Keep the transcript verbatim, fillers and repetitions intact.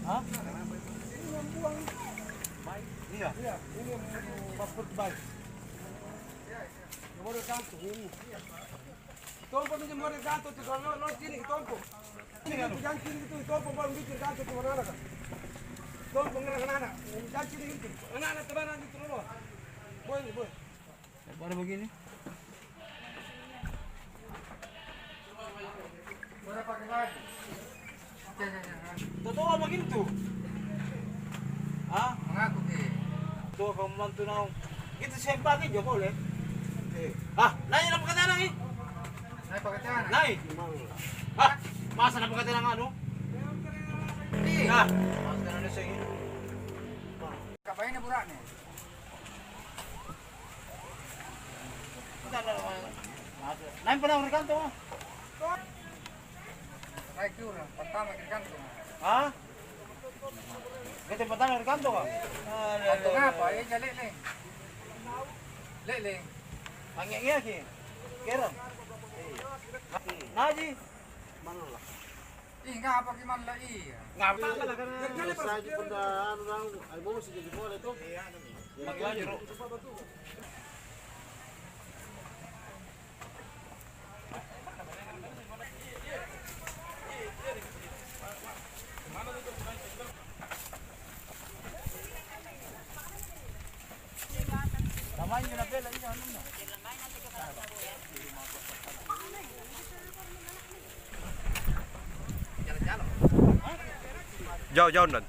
Hah? Ini yang buang. Iya. Iya, ini yang buang. Paspor baik. Nomor satu, ini. Tompo mi jembore ganto tu, kalau lo sini tompo. Ini kan janji ini tu tompo, baru bikin ganto tu anak-anak. Tompo ngerang anak-anak. Janji ini tu. Anak-anak teman itu dulu. Boy, boy. Baru begini. Udah pakai lagi. Totoa bagintu. Ah? Mengaku ki. Totoa kamu bantu naung. Itu sempat ki Joko le. Eh. Ah, nai na pakatana ki? Nai pakatana? Nai. Ah, masa na pakatana nganu? Iya. Ah, masa na seng. Kapaina burane? Nai panaung ri kantong, ah? Nai ki urang, pertama ki ri kantong. Hah? Bete pertama ri kantong, ah? Kantong apa? Eh, ja le'leng. Le'leng. Ange-ange ki. Kerang. Naji. Malla. Ih, ngapa ki malla iya? Ngapa? Saji punna anu, nang, ai bosi jadi bola tu. Iya, anu mi. Iya, iya. Jauh-jauh, Don.